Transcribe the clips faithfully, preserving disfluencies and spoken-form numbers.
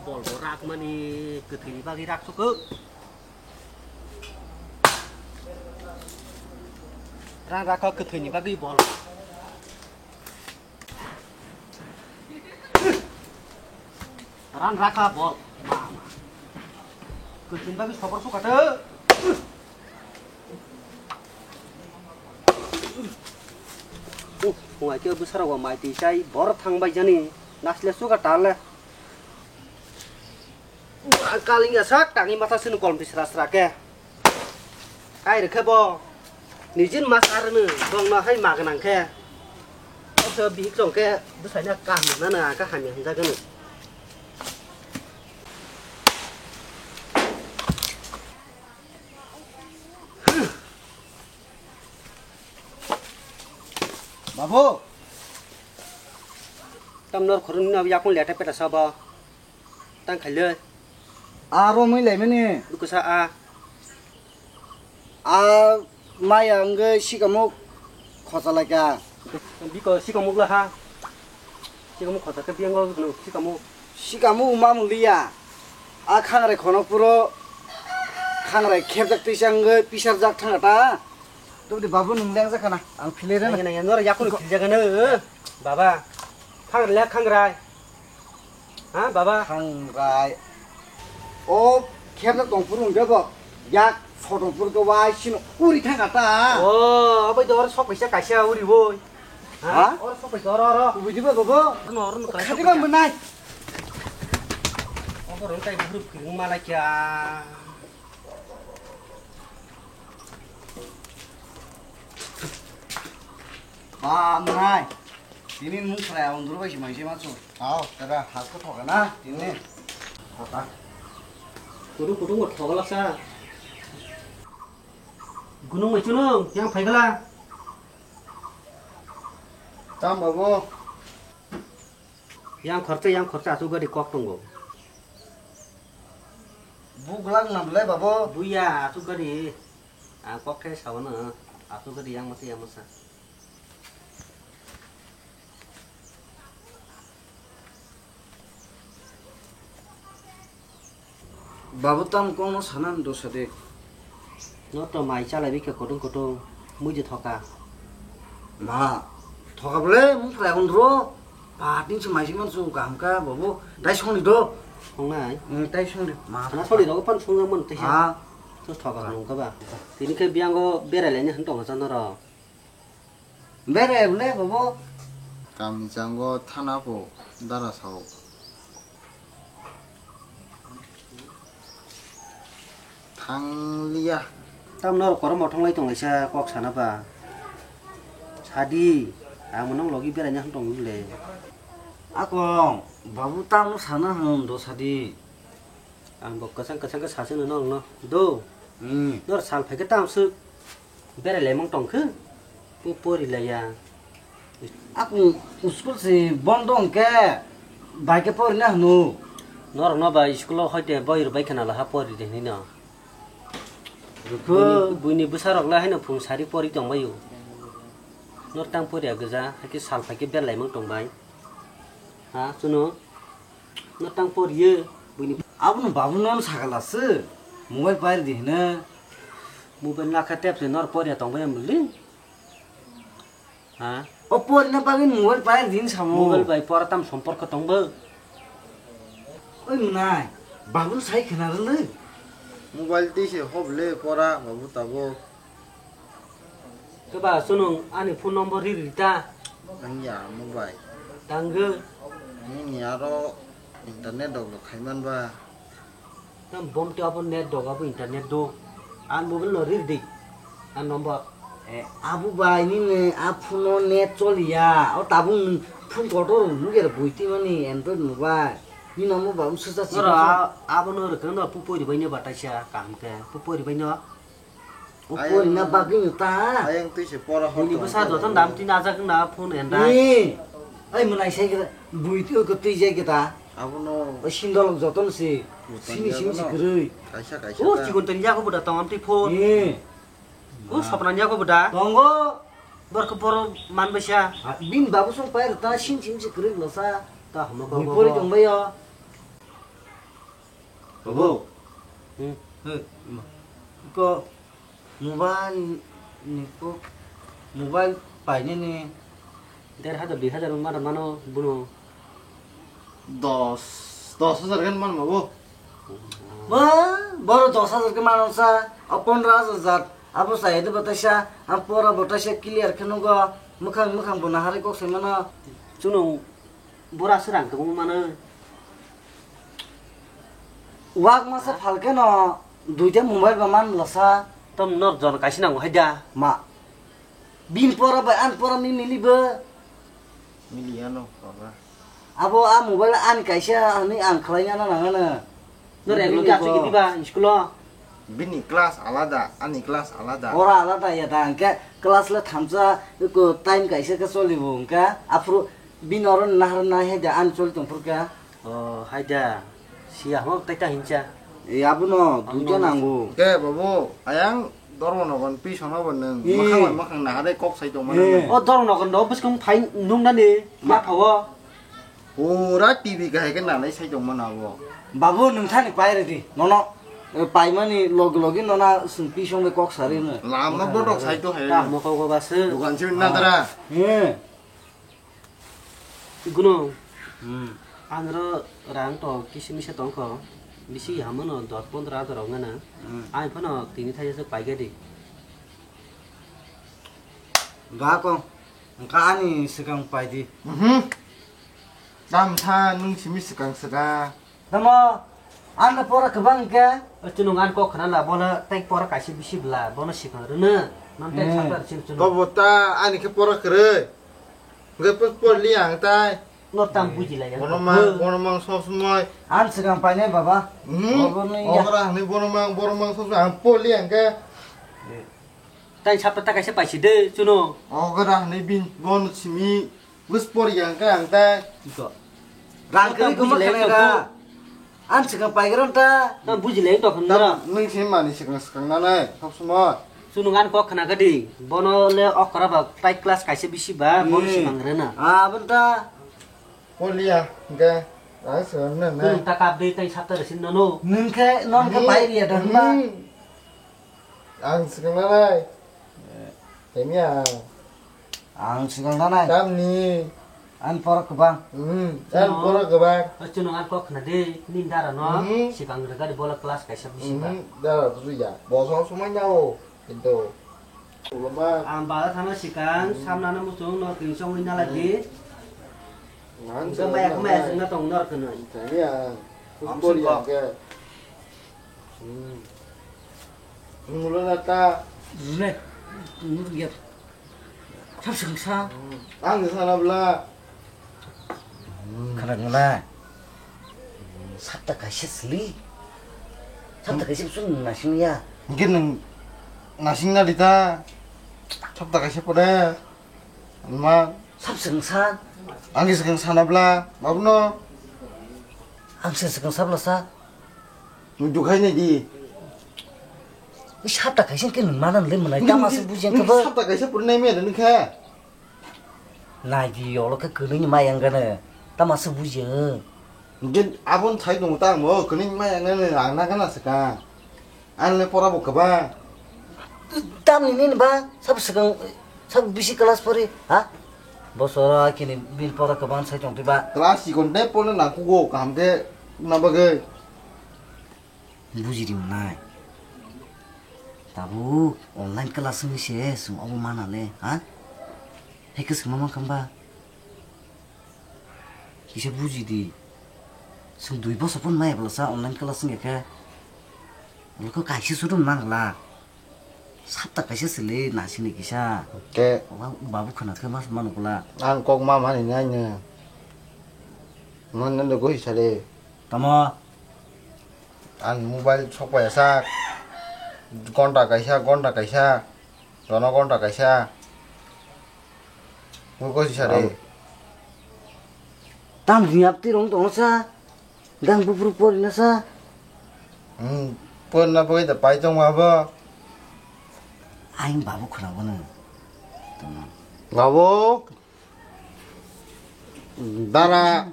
Bol bo rakmani kwthwini bagwi rak sukho. Rang rakha kwthwini bagwi bol. Rang rakha bol. Ma, ma. Kwthwini bagwi sobor sukha tho. Phungai khe bwsarok bo mai twi chai bor thang bai jani nasle suga tale. Kaling ya sak tangi masa sini kolom tisra sra ke. Kai rikhe bo nijin mas arnu bong no hai magnang khe. Oso bihik chong khe bwsai na kaham na na ka hamya hinjak gwnang. Babu. Tam nor khorun na yakung leta peta sabo. Tang khailoi. Aro mui lai mani. Dukusa a. A maya wngwi sikamuk khocha lai kha. Biko sikamuk la ha. Sikamuk khocha khe biyango no sikamuk. Sikamuk ma mung liya. A khangrai khonok puro khangrai khepjak twi changwi pisarjak thang ta. Tubudi babu nung leng jakha na ang philai rana. Nang nang nora yakun phil jaga na. Baba. Khangrai le khangrai. Ha, baba? Thangrai. O, khepna tongphuru hwnkhe bo yak photo phuru khe wai sino uri thangkha ta. O, obo do oro sok kaisa kaisa uri boi. Ha? Oro sok kaisa oro, oro. Kubui diba bobo? Ano oro no kaisa. Khati bang benai. Obo ron tai buru phiring malai kya. Ba, mwnai. Tini nwng khwlai ang duro bai se mai se ma chu. Ao, tara has ko thoka na, tini. Thoka. Kutung kutung ko thoka la sa. Gunung mai chuno, yang phai gala. Tam babo. Yang khorcha, yang khorcha, asuk gari kok tongo. Buglak nam le babo. Buya, asuk gari. Ang kok khe saono, asuk gari yang masa, yang masa. Babu tam kongno sana dosa de. No to mai chalai bikha kotung kotung, muijo thoka. Ma, thoka bole, mung phrai hon ro. Pa, tin se mai se man su kaham kha, babu. Dai songni do. Songnai? Hmm, dai songni. Ma, ana soli rogo pan songjak man tei se. Ha. To thoka nung kha ba. Tini khe biyango berai laini hwn tongo cha norok. Bere bole bobo. Kami jango thana po dara sao. Thangliya. Tam norok korom mothong lai tong laisa kok sana ba. Sadi, ang monong logi beraina hwn tong le. Akong, babu tam sana hwn do sadi. Ang bo kwchang kwchang khe sasino norokno. Do. Hmm. Nor sal phaikhe tamo swk berai laimang tongkhe. Bo pori laiya. Akung school se bondo hwnkhe bai khe porina hwno. Norokno ba school o hoite boi rwbai khna laha pori de hinwi no. Rwkho. Buini, buini bwsarok le haino phung sari pori tongbaio. Nor tang poriya gwja, haikhe sal phaikhe berai laimang tongbai. Ha, chuno? No tang por ye, buini. Abono babu non sakala se, mobile pair di hina. Mobile nakha tep se nor por ya tong bai muli. Ha? O por na bagin mobile pair din samo. Mobile bai pora tam sompor ko tong bo. Oi munai, babu sai khna rle. Mobile ti se hob le pora babu tabo. Keba chunung ani phone number ri ri ta. Ang ya mo bai. Tanggo. Nini aro internet dok dok khai man ba. Tam bom te abo net dok abo internet do. An mobile no ri di. An number. Eh, abu bai nini a phone no net choliya. O tabung phone kotor nuger buiti mani Android mobile. Ni namo babu susa. Oro chikon a-, abo no rwkang no pupori bai no bataisa kaham khe. Pupori bai no. O pori na bagwi no ta. Ayang twi se pora hor. Bini bwsa joto dam tin ajak na phone enda. Ni. Ai mwnai sai kira bui twi ko twi jai kita. Abono. O sindol joto no se. Sini sim si kwrwi. Kaisa kaisa. O chikon tani yago buda tong am twi phone. Ni. O sopna yago buda. Tongo. Bor ko boro man baisa. Bin babu song pai ta sin sim si kwrwi losa. Ta hamo ko. Bui pori tong bayo. Obo. Hmm. He, ma. Ko mobile ni ko mobile painani. Der hajar, dui hajar wng mano, mano, bono. Dos, dos hajar kan man mabo. Ba, boro dos hajar ke mano sa, a pondro hajar jat, abo sa ede bataisa, a pora bataisa clear ke nugo, mukhang, mukhang bo nahari kok se mano. Chuno bora se rang tong mano. Wak masa phalke no duita mobile ba man lasa. Tom nor jon kaisi nango hai da. Ma. Bin pora bai an pora mi mili bo. Mili ano pora. Abo a mobile an kaisa ani ang khlai na nang na. Nor ego kya chiki diba school o. Bini class alada, ani class alada. Ora alada ya da angke class le thamsa ko time kaisa ke choli bo angke afro bin oro nahar na he da an choli tong phur ka. Oh, hai da. Siya ho tai ta hincha. E, abono duita nango. Ke babu, ayang dormo nogon pi sono bo nung. Hmm. Makhang bai makhang nahare kok sai tong mano. Hmm. O dormo nogon do bwskang phai nung nani ma phawo. Pura T V kahai ke nanai sai tong mano abo. Babu, nung thani pai redi. Nono, e, paimani logi logi nona sung pi song be kok sari no. Lama botok sai to hai. Ta mo kok ba se. Dukan si na dara. Hmm. Gunung. Hmm. Ang ro rang to kisi misa tongkho. Bisi hamono dos pondro hajar rok ngana. Hmm. Ang phano tini thaisa se paigadi. Ga ko. Engka ani swkang paidi. Mhm. Tam tha nung simi swkang swka. Tamo, ang pora kwbang khe. O chunung ang kok khna la, bono tei pora kaisa bisi bla, bono swkang rwno. Nam tei Hmm. Chapter sin chunung. Tobo ta ani khe pora kwrwi. Hwnkhe por, por li ang tai. No tam buji lai. Bono mang, bono mang sob somoi. Ang swkang painai baba. Hmm. Bono ya. Ogra hwnwi bono mang, bono mang sob somoi. Ang por li ang khe. Tai sapta ta kaisa paisi de, chuno. Ogra hwnwi bin, bono simi. Bus por yang khe ang tai. Iko. Rang kwrwi kwma khwlai ra. Ang swkang paigrong ta. Tam buji lai to khun na. Nung simi mani swkang swkang nanai, sob somoi. Chunung ang kok khna gadi. Bono le okra ba tai class kaisa bisi ba, bono Hmm. swkang rwna. Ah, abon ta. Polia, hwnkhe, ang swkang nanai. Chunung ta kap de tai sapta resin nono. Nung khe, non khe Hmm. Pai riya da hwnba. Hmm. Ang swkang nanai. Temi ang. Ang swkang nanai. Tamni. Ang pora kwbang. Hmm, ang pora kwbang. O chunung ang kok khna de, nin dara no. Hmm. Swkang rwgari bola class kaisa bisi ba. Hmm, dara tu ya. Bosong somai nao. Kintu. Ulama. Ang bala thana swkang, Hmm. Samna no muchung no tinsong wina lagi. Ang swkang maya nanai. Maya swkang na tong nor khna. Temi ang. Ang Pori swkang. Ang khe. Hmm. Mulo na ta. Rune. Ngur giat. Sab swkang sa. Hmm. Ang sana bla. Hmm. Khana ngula. Sapta kaisa sili. Sapta kaisa sun nasing ya. Mungkin nang nasing na dita. Sapta kaisa pore. Ma. Sab swkang sa. Ang swkang sana bla. Babu no. Ang swkang sa bla sa. Nung dukhai nai di. Ui, sapta kaisa khe nung mana nung le mwnai, tama se buji ang khe bo. Sapta kaisa puri nai maya nung khe. Nai di, olo khe kwnwi ni maya ang gana. Tama se buji ang. Nung abon thai nung ta mo, kwnwi ni maya ang gana, ang na gana se ka. Ang le pora bo kaba. Tamni nini ba, sab swkang, sab bisi class pori, ha? Bosora kini bin pora kwbang sai tong twi ba. Class sikon de pole nangkugo, kaham khe na bagwi. Buji ri mwnai. Tabuk online class wngwi se, chwng obo mana le, ha? Hai khe swngma mankha ba? Kisa buji di. Chwng dui boso phone maya bwlasa online class wngya khe. Bwlakhe kaisa suru nang glak. Sapta kaisa sili nasini kisa. Ke? Oba babu khana khe mas manu kula. Ang kok ma mani nai ne. Mon nang goi sale. Tamo? Ang mobile sok paya sak. Gonta kaisa, gonta kaisa. Dono gonta kaisa. Mo ko sisa de. Tam ni apti rong tong sa. Gang bupru pori na sa. Hmm, pori na pori da pai tong ma bo. Aing babu khna bono. Babu. Dara.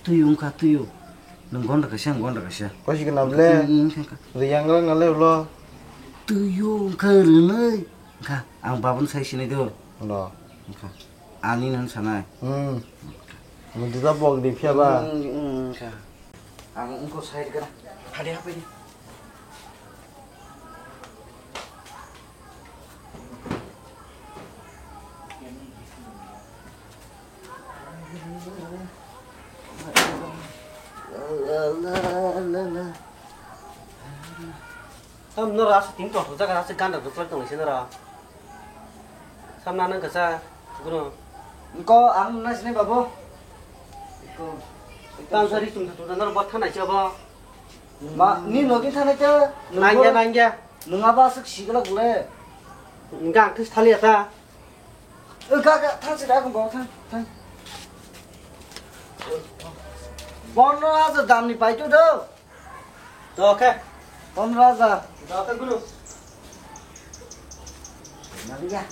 Tuyu, tuyu. Nwng gonda kaisa, ang gonda kaisa. Kosi gwnam le. Nwng wngkha, wngkha. Riyang rang le ulo. Twiyo wngkha rwnai. Wngkha, ang babun sai sinai do. Ulo. Wngkha. Ani nang sanai. Hmm. Mududa bok di phiya ba. Hmm, hmm, wngkha. Ang wngkha side gara. Hadi hapai di. Tam nora asa ting tor jaga asa ganda dukla tong sini ra. Sam nana kasa guru. Engko ang nana sini babu. Engko. Tam sari tum tu nor bot thana siya ba. Ma, ni nogi thana ke. Nangya, nangya. Nunga ba sik sigla gule. Enggak, terus thali ata. Enggak, enggak, thang sida akong bawa thang, thang. Bono aja damni pai tu do. Doke. Bono aja. Doke guru. Nangya.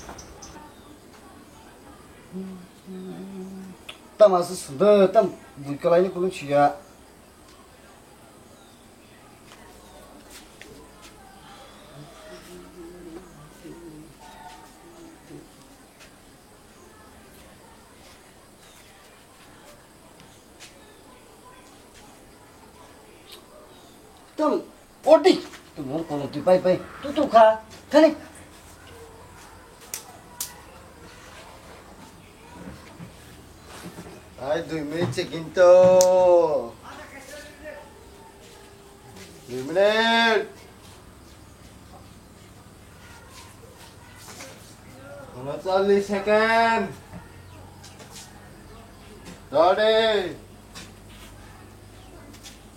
Tam asu sudo, tam bui kalai ni kulung siya. Tam, odi. Tum, kolom twi pai pai. Tu, tu kha. Thani. Ai, dui minute se kinto. Dui minute. Unochollish second. Dode.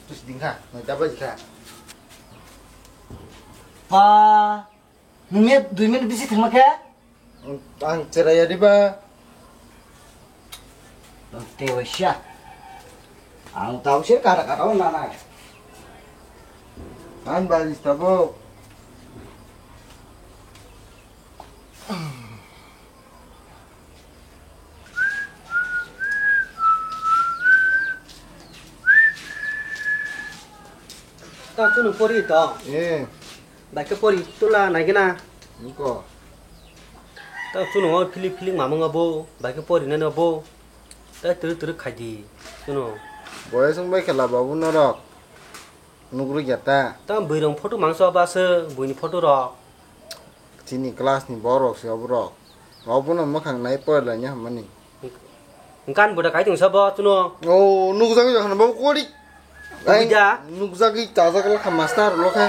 Terus dingkha, noita baji kha. Pa. Nungni dui minute bisi thangma khe? Ang cheraiya diba? Tei waisa. Ang tau sir kara kara nanai. Ang baris tabuk. Ta chunu pori to. Eh. Bai khe pori tula nai gana. Niko. Ta chunu o philik philik mamung abo, bai khe pori nani abo. Ta turu turu khai di. Chunu. Boyes wng bai khe la babu norok. Nugri ya ta. Ta bwrwi rong photo mangso abo aswk, buini photo rok. Chini class ni borok se oborok. Obono mwkhang nai porilaina hamani. Gan buda kai tongsa bo chuno. O, nukjagwi jakhana bo kori. Ai, buda. Nukjagwi chajak lakha master lokha.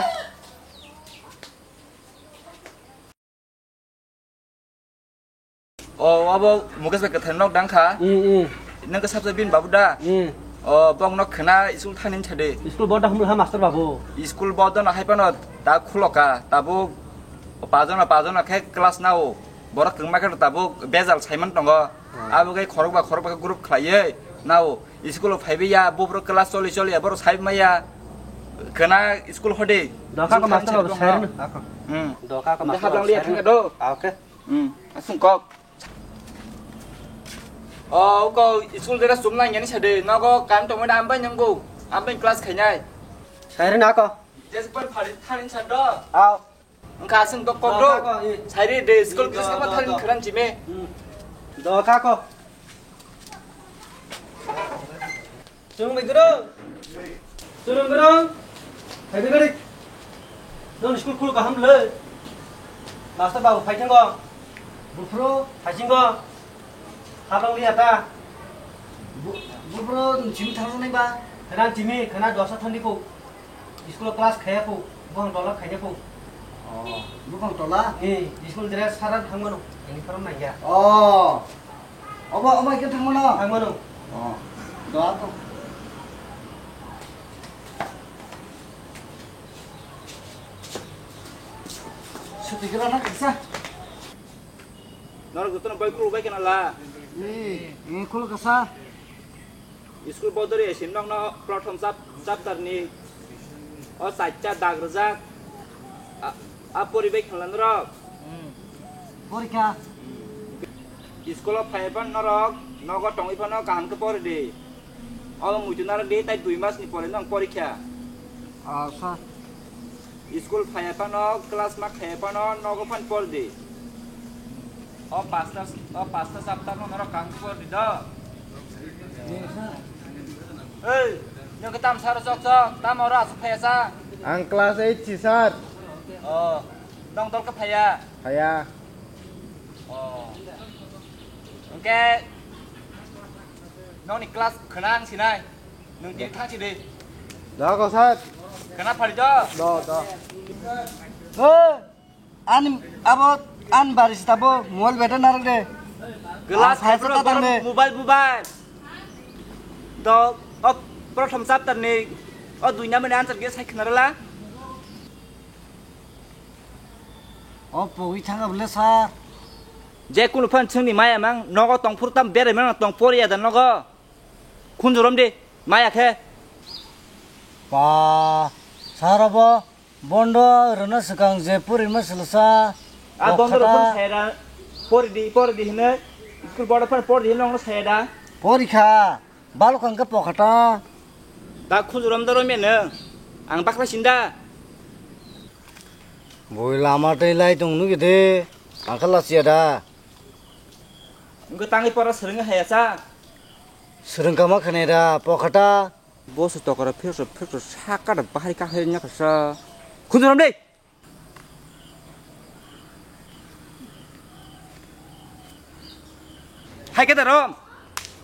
O, abo Mukesh bai kwthai nok dang kha. Mm, mm. Nang khe sabsa bin babu da? Mm. O, bok nok khna school thani sade. School bodo hamul ha master babu. School bodo no hai pano ta khuloka, tabuk pajono, pajono khe class nao. Borok kwbangma khe tabuk bejal saiman tongo. Hmm. Abo khe khorokba, khorokba khe group khlaiwi nao. School o phaiwi ya, bubrok class choli choli ya, borok sai maya. Khna school hode. Dokha ko school master thani babu sade sai bokno. Hmm. Dokha ko master babu sai. Hablang liya thang do. Ah, okay. Hmm. Asung kok. O, ko school dress chumna nani sade. Nogo kam tongmani ambai nanggo. Ambai class khainai. Sai rwna ko. Dress bar phari thani sado. Aw. Wngkha aswng dok kok do. Dok kha ko, eh. Sairi de school dress kama thani khwran chime. Hmm. Dok kha ko. Chwng bai guru. Chwng guru. Hai bai gari. Don school khulu kaham le. Master babu phai thango. Buphro. Phai thango. Habang liya ta. Bu-, buphro chimi thang nai ba. Khana chimi, khana dosa thandi ko. School class khaya ko, bong dollar khaya ko. Oh, bukong tola? Eh, school dress sara thangmano, uniform nangya. Oh. Obo, obo ikhe thangmano? Thangmano. Oh. Doa to. Suti kira na kisa? Norok jotono bai khuluk bai kheno la. Ni, ni khuluk kasa. School bodori esi nokno prothom chap-, chapter ni o chaita dag rwjak. A, a pori bai khela norok. Hmm. Porikha. School o phai phano norok nogo tongwi phano kaham khe pori di. Obo muitu naro di tai dui mas ni pore nong porikha. Ah, sir. School phaya phano, class ma khaya phano, nogo phan por di. O pasta, o pasta chapter no norok kang por di do. Ei, nong tam saro chok chok, tam oro asuk phaya sa. Ang class eight si, sir. Oh, nong dol ka phaya? Phaya. Oh. Oke. Nong ni class khenang sinai. Nung di thang si di. Da ko sir. Kena phari do. Do, do. He, ani abo an baris tabo mobile beta narak de. Glass Ah, hai sa ta tang de. Mobile, mobile. Do, o prothom chapter ni o dui number ni answer ge sai khnarala. O pogwi thang abole sir. Je kunu phan chwngni maya mang nogo tong phuru tam berai mang tong poriya da nogo. Khunjurom di, maya khe. Ba, sir abo bondo rwna swkang je purima swlwsa. A bondo rok khata. Phone sayada, pori di, pori di hino, school board phone pori di hino, ono sayada. Pori kha, balok ang khe pokhata. Da khunjurom da romya nw, ang bakla sinda. Bui lama tei lai tong nugwi de, ang khe lachiya da. Wngkha tangwi pora swrwngwi haya cha. Swrwngkha ma khwnai da, pokhata. Boso tokora phirso phirso saka da bahari kakhai nya kasa. Khunjurom dei. Hai khe da rom.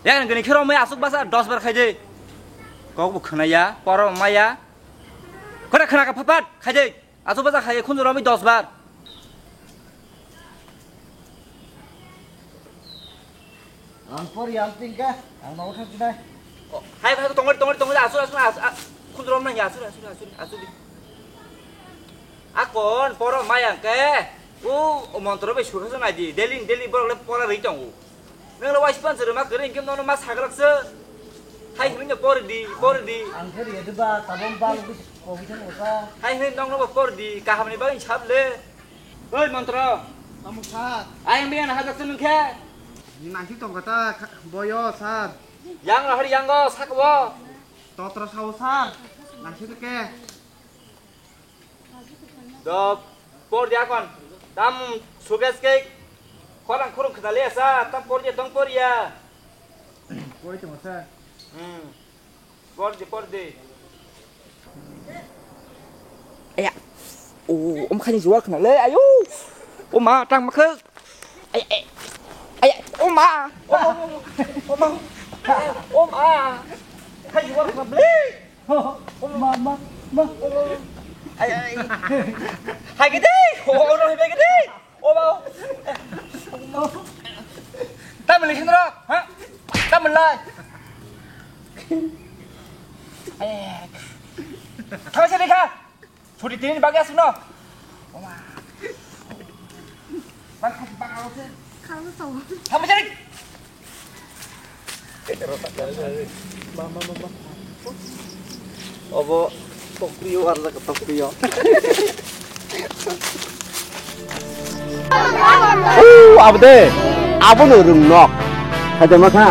Yang gani khero mai asuk basa dos bar khai dei. Kok bu khwnaya, poro maya. Kora khna ka phapat khai dei. Asuk basa khai khunjurom dos bar. Ang por yang tingka, ang mau thang sinai. Oh, hai, hai, tongori, tongori, tongori, asur, asur, asur, asur, khunjurom nang ya, asur, asur, asur, asur di. Akon, poro mayang ke, u, u montro bai sukha sa nai di, daily, daily borok le pora ri tongo. Nang le wais pan sere ma kere, ingkem nono ma sagrak se. Hai, hini ne pori di, pori di. Ang khe ri di ba, tabom ba, lu ko bi thang uta. Hai, hini nong no pori di, kaham ni bagin sab le. Oi, Montro. Tamo sir. Ayang biyan hajak se nung khe. Ni nasi tong kata boyo sir. Yang lahar yang go sak bo. Totro sao sir. Nasi to ke. Do por dia kon. Tam suges ke. Kholang khurung khadali asa. Tam por dia tong por ya. Koi tong sir. Hmm. Por di, por di. Aya. O, om khani jual khna le, ayo. O ma, tang ma khak. Ay, ay. Ay, o ma. O ma. O ma. O ma. Khai jual khna ble. Ma, ma, ma. Ay, ay. Hai gede. O, o, no, hai gede. O ba. Tamil ni sinrok, ha? Tamil lai. Eh. Thang sini kha. Chhuti tini bagwi aswkno. O ma. Bang kha bang alo se. Khalo to. Thang sini. Obo tokprio, ar jaga tokprio. O, abo de, abono rwng nok. Haida makha,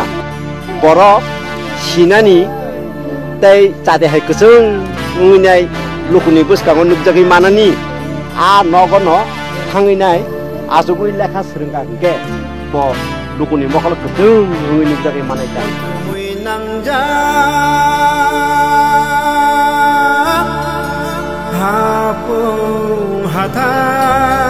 borok sinani tei chade hai kwchwng wngwi nai lukuni bwskango nukjagwi manani. A nogo no thangwi nai achugwi lekha swrwngkha hwnkhe bo lukuni mokolo kwthwng wngwi nukjagwi manai ta. Mui nangjak hapung hathai.